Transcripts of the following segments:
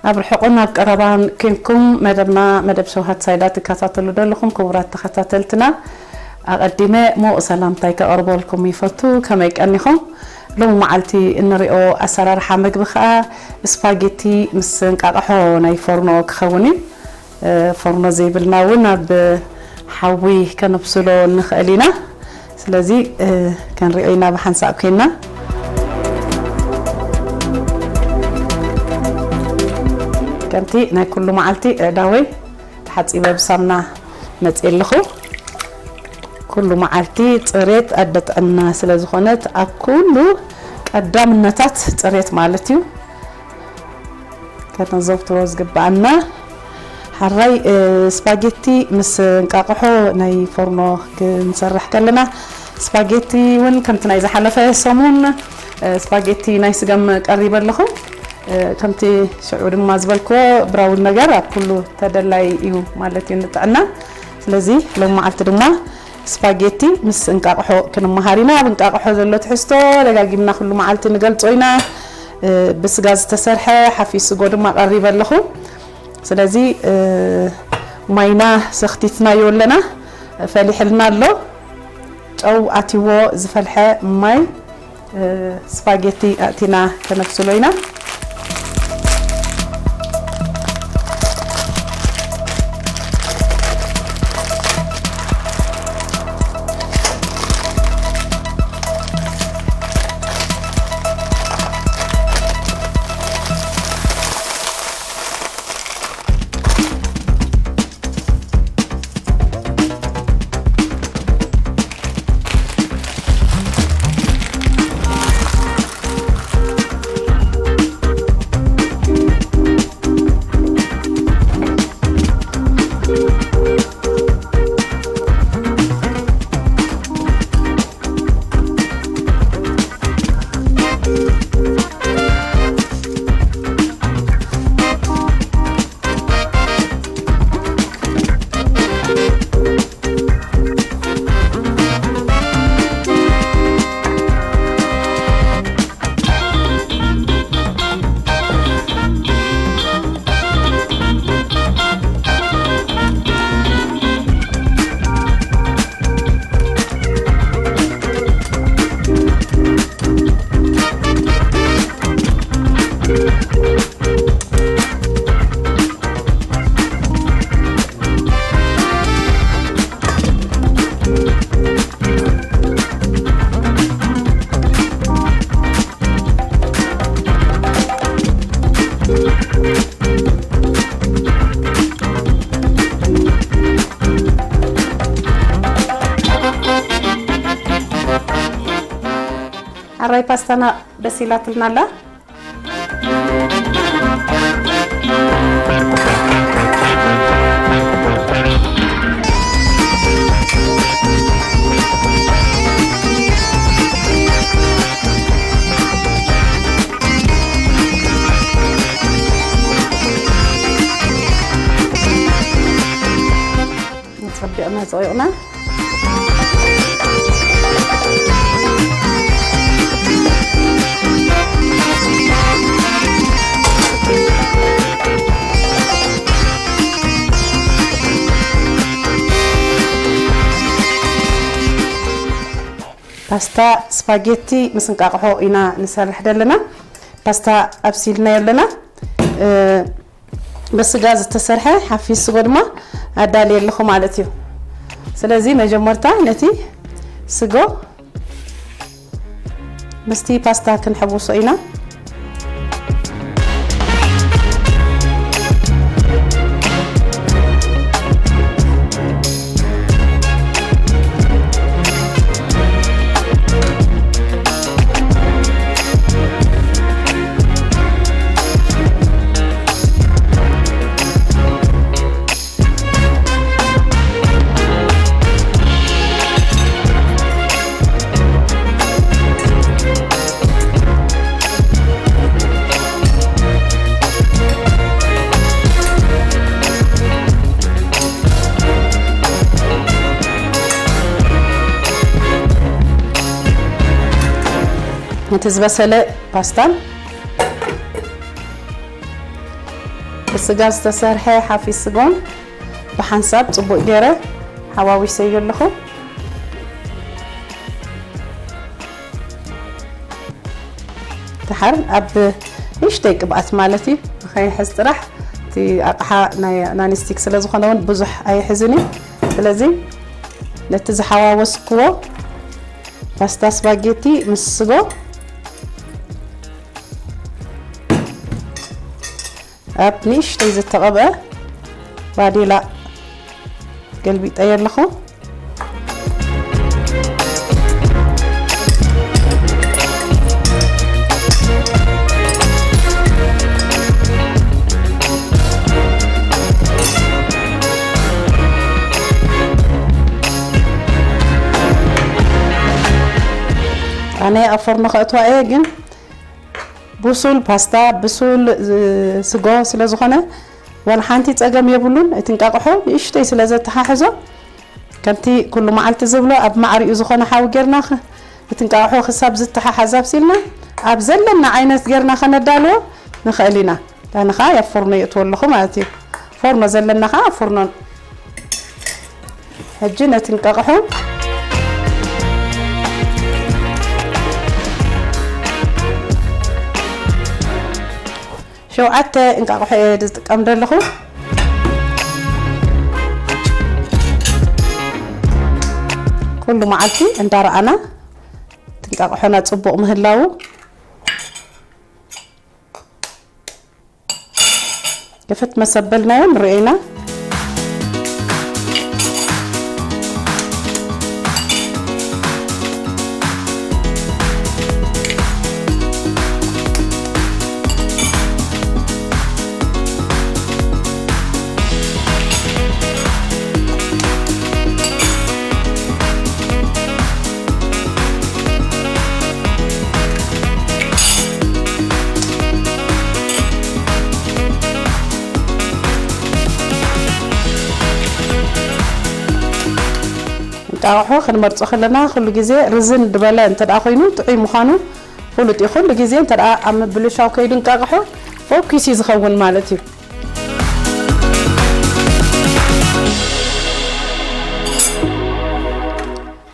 ኣብ ርሑቕን ኣብ ቀረባን ኬንኩም መደብና፣ መደብ ሸውሃት ሳይዳ ትከታተሉ ዘለኹም ክቡራት ተኸታተልትና፣ ኣቐዲመ ሙቕ ሰላምታይ ከቐርበልኩም ይፈቱ። ከመይ ቀኒኹም? ሎሚ መዓልቲ እንሪኦ ኣሰራርሓ መግቢ ኸኣ ስፓጌቲ ምስ እንቃቕሖ ናይ ፎርኖ ክኸውን እዩ። እ፣ ፎርኖ ዘይብልና እውን ኣብ ሓዊ ከነብስሎ ንኽእል ኢና። ስለዚ፣ እ፣ ክንሪኦ ኢና ብሓንሳእ ኮይና። ከምቲ ናይ ኩሉ መዓልቲ ኣእዳወይ ተሓጺበ ብሳምና መጽየ ኣለኹ። ኩሉ መዓልቲ ጽሬት ኣደ ጥዕና ስለ ዝኾነት ኣብ ኩሉ ቀዳምነታት ጽሬት ማለት እዩ። ከነዘውትሮ ዝግብኣና። ሓራይ፣ እ፣ ስፓጌቲ ምስ እንቃቕሖ ናይ ፎርኖ ክንሰርሕ ከለና፣ ስፓጌቲ እውን ከምቲ ናይ ዝሓለፈ ሰሙን፣ እ፣ ስፓጌቲ ናይ ስገም ቀሪበ ኣለኹ። እ፣ ከምቲ ሽዑ ድማ ዝበልክዎ ብራውን ነገር ኣብ ኩሉ ተደላይ እዩ ማለት እዩ ንጥዕና። ስለዚ ሎሚ መዓልቲ ድማ ስፓጌቲ ምስ እንቃቕሖ ክንመሃር ኢና። ኣብ እንቃቕሖ ዘሎ ትሕዝቶ ደጋጊምና ኩሉ መዓልቲ ንገልጾ ኢና። እ፣ ብስጋ ዝተሰርሐ ሓፊስ ስጎ ድማ ቀሪበ ኣለኹ። ስለዚ፣ እ፣ ማይና ሰኽቲትናዮ ኣለና፣ ፈሊሕልና ኣሎ። ጨው ኣትይዎ ዝፈልሐ ማይ፣ እ፣ ስፓጌቲ ኣእቲና ከነብስሎ ኢና። ኣራይ ፓስታና በሲላትልና ኣላ። ጸቢቕና ጸዊቕና። ፓስታ ስፓጌቲ ምስ እንቃቕሖ ኢና ንሰርሕ ዘለና። ፓስታ ኣብሲልናዮ ኣለና። እ፣ ብስጋ ዝተሰርሐ ሓፊስ ስጎ ድማ ኣዳልየ ኣለኹ ማለት እዩ። ስለዚ መጀመርታ ነቲ ስጎ ምስቲ ፓስታ ክንሕውሶ ኢና። እቲ ዝበሰለ ፓስታን ብስጋ ዝተሰርሐ ሓፊስ ስጎን ብሓንሳብ ጽቡቕ ገይረ ሓዋዊሰዮ ኣለኹ። ደሓር ኣብ ንእሽተይ ቅብኣት ማለት እዩ፣ ንኸይሕዝ ጥራሕ። እቲ ኣቕሓ ናይ ናንስቲክ ስለ ዝኾነ እውን ብዙሕ ኣይሕዝን እዩ። ስለዚ ነቲ ዝሓዋወስክዎ ፓስታ ስፓጌቲ ምስ ስጎ ኣብ ንእሽተይ ዝተቐብአ ባዴላ ገልቢጠዮ ኣለኹ። ኣነ ኣብ ፎርኖ ከእትዋ እየ፣ ግን ብሱል ፓስታ፣ ብሱል፣ እ፣ ስጎ ስለ ዝኾነ ዋላ ሓንቲ ጸገም የብሉን። እቲ እንቃቕሖ ንእሽተይ ስለ ዘተሓሕዞ፣ ከምቲ ኩሉ መዓልቲ ዝብሎ፣ ኣብ ማዕሪኡ ዝኾነ ሓዊ ጌርና ኸ-፣ እቲ እንቃቕሖ ክሳብ ዝተሓሓዝ ኣብሲልና፣ ኣብ ዘለና ዓይነት ጌርና ከነዳልዎ ንኽእል ኢና። ዳንኻ ኣብ ፎርኖ የእትዎ ኣለኹ ማለት እዩ። ፎርኖ ዘለና ኸዓ ኣብ ፎርኖ። ሕጂ ነቲ እንቃቕሖ ሸውዓተ እንቃቕሖ እየ ዝጥቀም ዘለኹ። ኩሉ መዓልቲ እንዳረኣና እቲ እንቃቕሖና ጽቡቕ ምህላዉ ክፍት መሰበልናዮ ንርእዮ ኢና። እንቃቑሖ ክንመርጾ ከለና ኩሉ ግዜ ርዝን ዝበለ እንተ ደኣ ኮይኑ ጥዑይ ምዃኑ ፍሉጥ እዩ። ኩሉ ግዜ እንተ ደኣ ኣብ ምብልሻው ከይዱ እንቃቑሖ ፈኲስ እዩ ዝኸውን ማለት እዩ።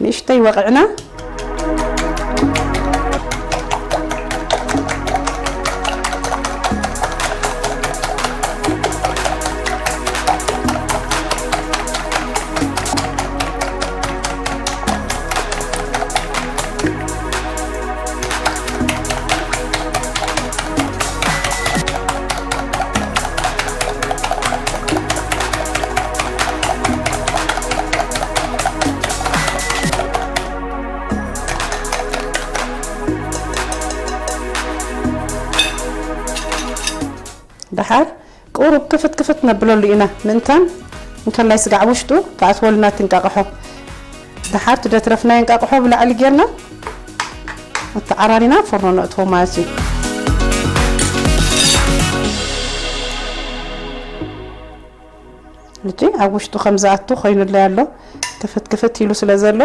ንእሽተይ ወቕዕና። ደሓር ቁሩብ ክፍት ክፍት ነብለሉ ኢና፣ ምእንታን እንከላይ ስጋዕ ውሽጡ ክኣትወልና እቲ እንቃቕሖ። ደሓር እቲ ደትረፍናዮ እንቃቕሖ ብላዕሊ ጌርና ኣተዓራሪና ፎርኖ ነእትዎ ማለት እዩ። ሕጂ ኣብ ውሽጡ ከም ዝኣቱ ኮይኑለይ ኣሎ። ክፍት ክፍት ኢሉ ስለ ዘሎ፣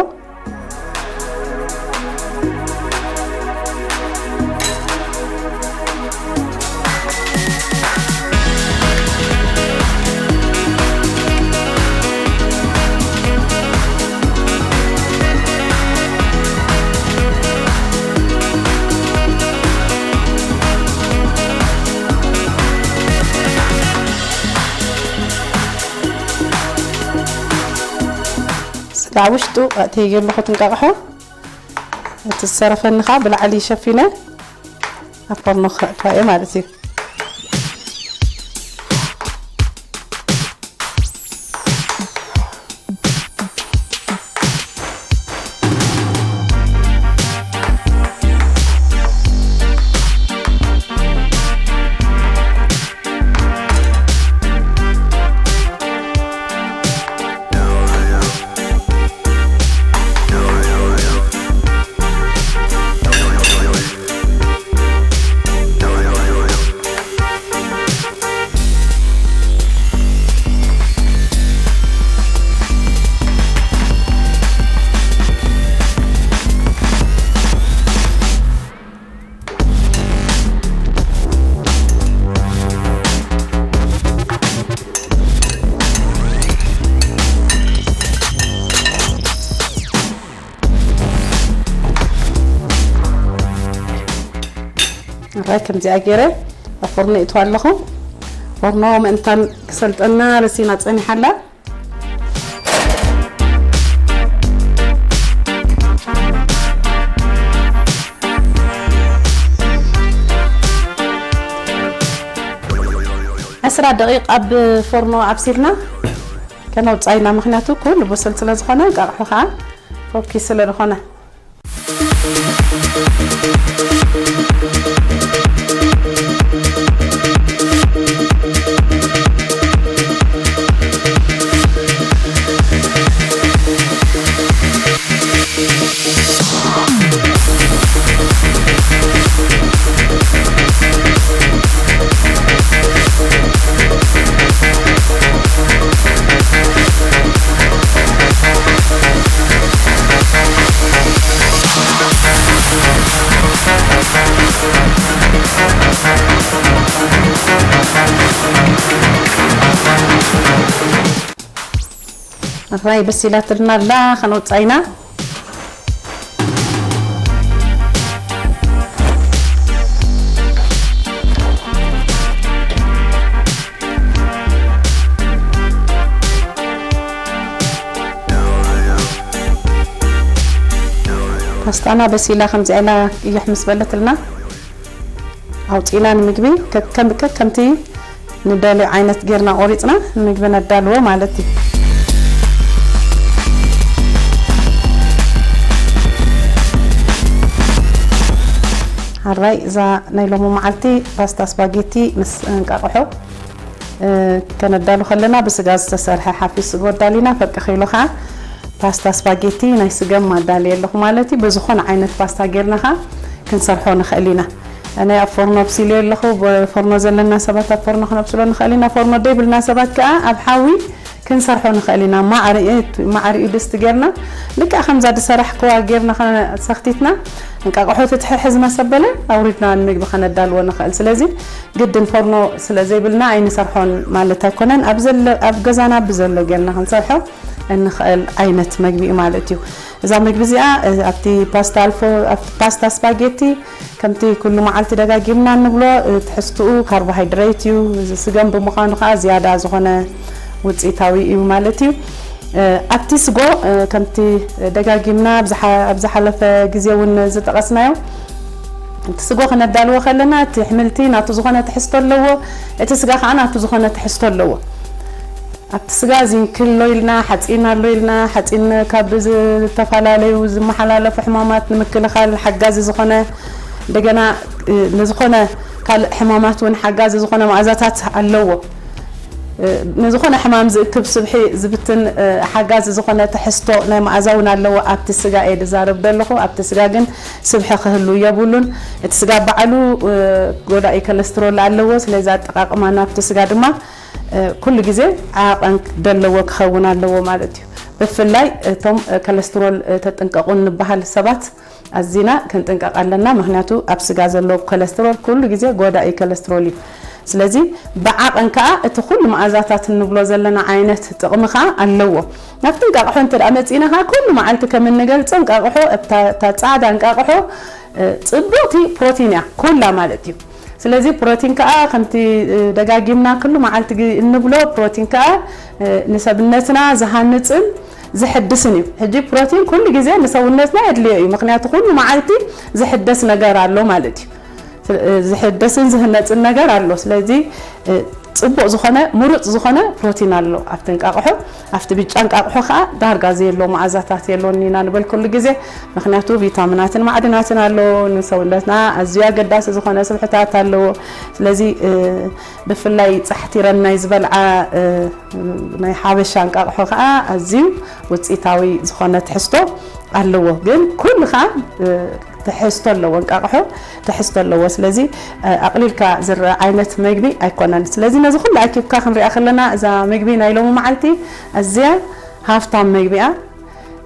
ስጋዕ ውሽጡ ኣእተየ ዘለኹ እቲ እንቃቕሖ፣ እቲ ዝሰረፈኒ ኸዓ ብላዕሊ ሸፊነ ኣብ ፎርኖ ከእትዋ እየ ማለት እዩ። ከምዚኣ ገይረ ኣብ ፎርኖ እእትዋ ኣለኹ። ፎርኖ ምእንታን ክሰልጠና ረሲና ጸኒሓ ኣላ። ዕስራ ደቂቕ ኣብ ፎርኖ ኣብሲልና ከነውጽኣ ኢና። ምኽንያቱ ኩሉ ብሱል ስለ ዝኾነ፣ እንቃቕሑ ኸኣ ፎኪስ ስለ ዝኾነ። ኣራይ በሲላትልና ኣላ፣ ከነውፅኣ ኢና። ፓስታና በሲላ ከምዚኣ ኢላ ቅይሕ ምስ በለትልና ኣውፂእና ንምግቢ ከከም ከከምቲ ንደልዮ ዓይነት ጌርና ቆሪፅና ንምግቢ ነዳልዎ ማለት እዩ። ሓራይ እዛ ናይ ሎሚ መዓልቲ ፓስታ ስፓጌቲ ምስ እንቃቕሖ እ፣ ከነዳሉ ከለና ብስጋ ዝተሰርሐ ሓፊስ ስጋ ኣዳሊና፣ ፈቂ ከይሉ ኸዓ ፓስታ ስፓጌቲ ናይ ስገም ኣዳልየ ኣለኹ ማለት እዩ። ብዝኾነ ዓይነት ፓስታ ጌርና ኸዓ ክንሰርሖ ንኽእል ኢና። ኣነ ኣብ ፎርኖ ኣብሲለዮ ኣለኹ። ብ-፣ ፎርኖ ዘለና ሰባት ኣብ ፎርኖ ክነብስሎ ንኽእል ኢና። ፎርኖ ዘይብልና ሰባት ከኣ ኣብ ሓዊ ክንሰርሖ ንኽእል ኢና። ማዕሪኡ፣ ማዕሪኡ ድስቲ ጌርና ልክዕ ከምዛ ዝሰራሕክዋ ጌርና ኸ-፣ ሰኽቲትና እንቃቕሖ ትትሕሕዝ መሰበለ ኣውሪድና ንምግቢ ኸነዳልዎ ንኽእል። ስለዚ ግድን ፎርኖ ስለ ዘይብልና ኣይንሰርሖን ማለት ኣይኮነን። ኣብ ዘለ-፣ ኣብ ገዛና ብዘሎ ጌርና ክንሰርሖ እንኽእል ዓይነት መግቢ እዩ ማለት እዩ። እዛ መግቢ እዚኣ፣ እ፣ ኣብቲ ፓስታ ኣልፎ፣ ኣብቲ ፓስታ ስፓጌቲ ከምቲ ኩሉ መዓልቲ ደጋጊምና እንብሎ፣ እ፣ ትሕዝትኡ ካርቦሃይድሬት እዩ። እዚ ስገም ብምዃኑ ከዓ ዝያዳ ዝኾነ ውፅኢታዊ እዩ ማለት እዩ። እ፣ ኣብቲ ስጎ፣ እ፣ ከምቲ ደጋጊምና ኣብ ዝሓ-፣ ኣብ ዝሓለፈ ግዜ እውን ዝጠቐስናዮ፣ እቲ ስጎ ክነዳልዎ ከለና እቲ ኣሕምልቲ ናቱ ዝኾነ ትሕዝቶ ኣለዎ፣ እቲ ስጋ ከዓ ናቱ ዝኾነ ትሕዝቶ ኣለዎ። ኣብቲ ስጋ ዚንክ ኣሎ ኢልና፣ ሓፂን ኣሎ ኢልና፣ ሓፂን ካብ ዝተፈላለዩ ዝመሓላለፉ ሕማማት ንምክልኻል ሓጋዚ ዝኾነ፣ እንደገና፣ እ፣ ንዝኾነ ካልእ ሕማማት እውን ሓጋዚ ዝኾነ መኣዛታት ኣለዎ። እ፣ ንዝኾነ ሕማም ዝእክብ ስብሒ ዝብትን፣ እ፣ ሓጋዚ ዝኾነ ትሕዝቶ ናይ መኣዛ እውን ኣለዎ ኣብቲ ስጋ እየ ዝዛረብ ዘለኹ። ኣብቲ ስጋ ግን ስብሒ ክህሉ የብሉን። እቲ ስጋ ባዕሉ፣ እ፣ ጎዳኢ ኮለስትሮል ኣለዎ። ስለዚ ኣጠቓቕማ ናብቲ ስጋ ድማ እ፣ ኩሉ ግዜ ዓቐን ዘለዎ ክኸውን ኣለዎ ማለት እዩ። ብፍላይ እቶም፣ እ፣ ኮለስትሮል፣ እ፣ ተጥንቀቑ እንበሃል ሰባት ኣዚና ክንጥንቀቕ ኣለና። ምኽንያቱ ኣብ ስጋ ዘሎ ኮለስትሮል ኩሉ ግዜ ጎዳኢ ኮለስትሮል እዩ። ስለዚ ብዓቐን ከኣ እቲ ኩሉ መኣዛታት እንብሎ ዘለና ዓይነት ጥቕሚ ከኣ ኣለዎ። ናብቲ እንቃቕሖ እንተ ደኣ መጺእና ከኣ ኩሉ መዓልቲ ከም እንገልጾ እንቃቕሖ፣ እታ፣ እታ ጻዕዳ እንቃቕሖ፣ እ፣ ጽብቕቲ ፕሮቲን እያ ኩላ ማለት እዩ። ስለዚ ፕሮቲን ከኣ ከምቲ፣ እ፣ ደጋጊምና ኩሉ መዓልቲ ግ-፣ እንብሎ ፕሮቲን ከኣ፣ እ፣ ንሰብነትና ዝሃንጽን ዝሕድስን እዩ። ሕጂ ፕሮቲን ኩሉ ግዜ ንሰውነትና የድልዮ እዩ። ምኽንያቱ ኩሉ መዓልቲ ዝሕደስ ነገር ኣሎ ማለት እዩ። ስለ-፣ እ፣ ዝሕደስን ዝህነጽን ነገር ኣሎ። ስለዚ፣ እ፣ ጽቡቕ ዝኾነ፣ ምሩጽ ዝኾነ ፕሮቲን ኣሎ ኣብቲ እንቃቕሖ። ኣብቲ ብጫ እንቃቕሖ ከኣ ዳርጋ ዘየሎ መኣዛታት የሎን ኢና ንበል ኩሉ ግዜ። ምኽንያቱ ቪታሚናትን ማዕድናትን ኣሎ፣ ንሰውነትና ኣዝዩ ኣገዳሲ ዝኾነ ስብሕታት ኣለዎ። ስለዚ፣ እ፣ ብፍላይ ጻሕቲረን ናይ ዝበልዓ፣ እ፣ ናይ ሓበሻ እንቃቕሖ ከኣ ኣዝዩ ውጽኢታዊ ዝኾነ ትሕዝቶ ኣለዎ። ግን ኩሉ ከኣ፣ እ፣ ትሕዝቶ ኣለዎ፣ እንቃቕሖ ትሕዝቶ ኣለዎ። ስለዚ፣ እ፣ ኣቕሊልካ ዝረኣ ዓይነት መግቢ ኣይኮነን። ስለዚ ነዚ ኩሉ ኣኪብካ ክንሪኣ ከለና እዛ መግቢ ናይ ሎሚ መዓልቲ ኣዝያ ሃፍታም መግቢ እያ።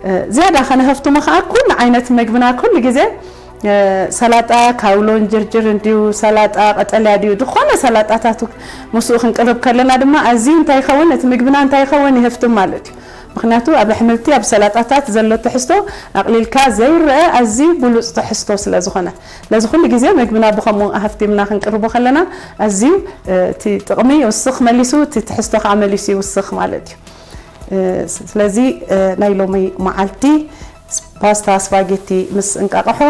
እ፣ ዝያዳ ከነሀፍትሞ ከኣ ኩሉ ዓይነት መግብና ኩሉ ግዜ፣ እ፣ ሰላጣ፣ ካውሎን ጅርጅር እንድዩ፣ ሰላጣ ቀጠልያ ድዩ፣ ዝኾነ ሰላጣታት ምስኡ ክንቅርብ ከለና ድማ ኣዝዩ እንታይ ይኸውን፣ እቲ ምግብና እንታይ ይኸውን፣ ይህፍትም ማለት እዩ። ምክንያቱ ኣብ ኣሕምልቲ ኣብ ሰላጣታት ዘሎ ትሕዝቶ ኣቕሊልካ ዘይረአ ኣዝዩ ብሉፅ ትሕዝቶ ስለ ዝኾነ፣ ስለዚ ኩሉ ግዜ ምግብና ብኸምኡ ኣሃፍቲምና ክንቅርቦ ከለና ኣዝዩ እቲ ጥቕሚ ይውስኽ መሊሱ፣ እቲ ትሕዝቶ ከዓ መሊሱ ይውስኽ ማለት እዩ። ስለዚ ናይ ሎሚ መዓልቲ ፓስታ ስፓጌቲ ምስ እንቃቕሖ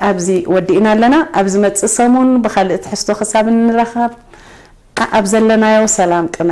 ኣብዚ ወዲእና ኣለና። ኣብ ዝመፅእ ሰሙን ብኻልእ ትሕዝቶ ክሳብ እንራኸብ ኣብ ዘለናዮ ሰላም ቅነ።